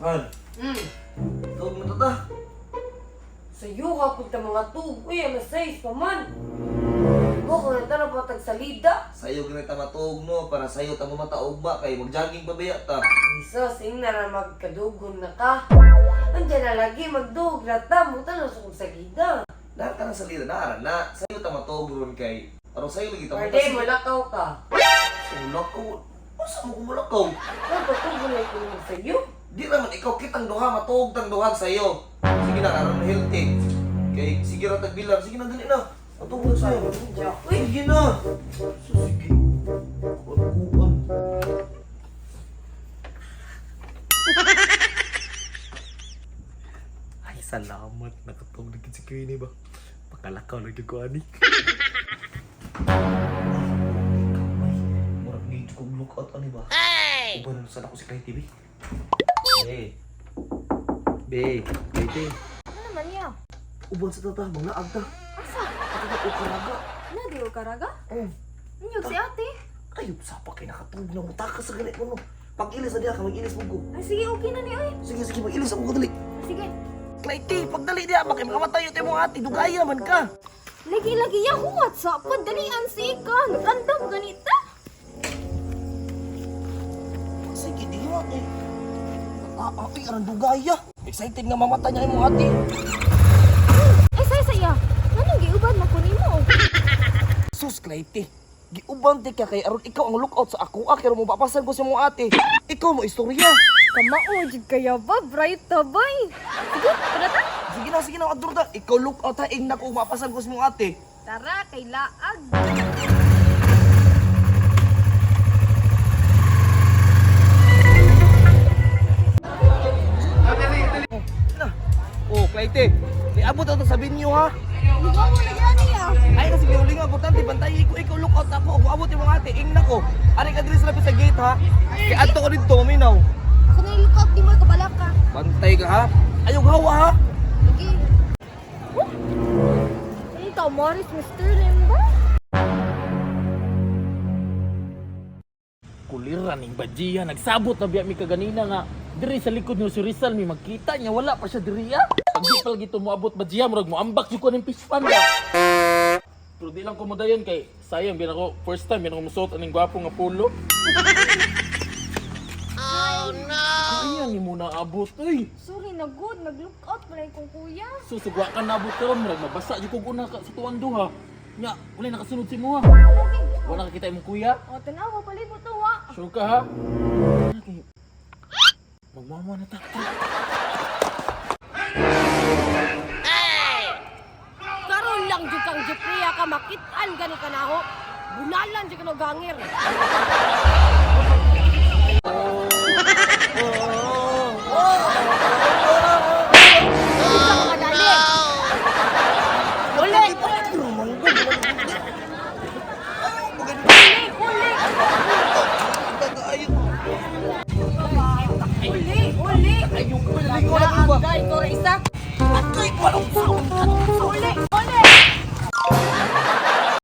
Han, tawag mo tata. Sayo ka punta mga tug. Uy, alas 6 pa man. Mo ko na tara patag salida. Sayo ganita matuog no, para sayo ta mo mataog ba kay magjogging pa biya ta. Jesus, ing na magkadugon na ka. Andiyan na lagi, magdug na ta. Muta na sa kong salida. Lahat ka ng salida na aran na. Sayo ta matuog ron kay aron sayo lagi ta mo. Pwede, mulakaw ka. Mulakaw. Unsa mo kumulakaw? Ano ba tugon na ikaw sa'yo? Di naman ikaw kitang duha matuog tang duha sayo. Sige na aron healthy. Kay sige ra tagbilang, sige na dali na. Matuog na sayo. Uy, Sige na. So, sige. Kuan-kuan. Ay, salamat. Nakatawag na gid si Queenie ba? Pakalakaw na gid ko ani. Ay, murag need kong look out ani ba? Ay! Uban na sana ko si Clay TV. Hey. B, Clay. Ano naman niya? Uban sa tata, mga agta. Asa? Ito na ukaraga. Na di karaga? Oh. Inyog si ate. Ay, sa pa kay nakatug na mutaka sa ganit mo no. Pag ilis na diya ka, mag-ilis mo ko. Ay sige, okay na ni oy. Sige, sige, mag-ilis ako kadali. Sige. Clay T, pagdali diya, bakit makamatay yung mo ate, dugaya man ka. Lagi lagi ya huwat sa padalian si ikan. Random ganita. Sige, diya eh. Ah, ate, aran dugaya. Excited nga mamatay niya imong ate. Ay say saya. Nganong giuban man ko nimo? Sus, Clay T. Giuban ti ka kay aron ikaw ang lookout sa ako. Ah, kaya mo papasan ko sa imong ate. Ikaw mo istorya. Kamao jud kaya ba bright ta bay. Sige, tara ta. Sige na, adto ta. Ikaw lookout ha, ingna ko mapasan ko sa imong ate. Tara kay laag. Na. Oh, Clayte. Niabot ato sa binyo ha. Ligaw mo lagi ani ya. Ay kasi giuling nga importante bantay ko ikaw look out ako. Kung abot imong ate, ingna ko. Ari ka diri sa lapit sa gate ha. Kay adto ko didto maminaw. Ako na lookout di mo kabalaka. Bantay ka ha. Ayog hawa ha. Lagi. Oh. Ay, tao Morris, Mr. Limba. Kulira ning bajiya nagsabot na biya mi kaganina nga diri sa likod ni si Rizal mi magkita niya wala pa siya diri ah. Pag di pa lagi moabot bajiya murag moambak jud ko ning fish pan ba. Pero di lang ko modayon kay sayang biyan ako first time biyan ako musuot aning gwapo nga pulo. Oh no. Kaya ni mo naabot oy. Sorry na good, nag-look out pa rin kong kuya. Susugwa ka naabot karon murag mabasa jud kog una ka sa tuwan duha. Nya, wala nakasunod si mo ha. Wala nakakita imong kuya. O, tanawa, palibot to, wa. Sure ka ha? Okay. Magmama na ta. karon lang jud kang Jupria ka makitaan gani ka naho. Bunalan jud ka no gangir. Unsa ka kadali? Uli! Uli! Uli! Uli! Uli! Ayog ko ba? Dahil ko ra isa. Atay, walang sound. Uli!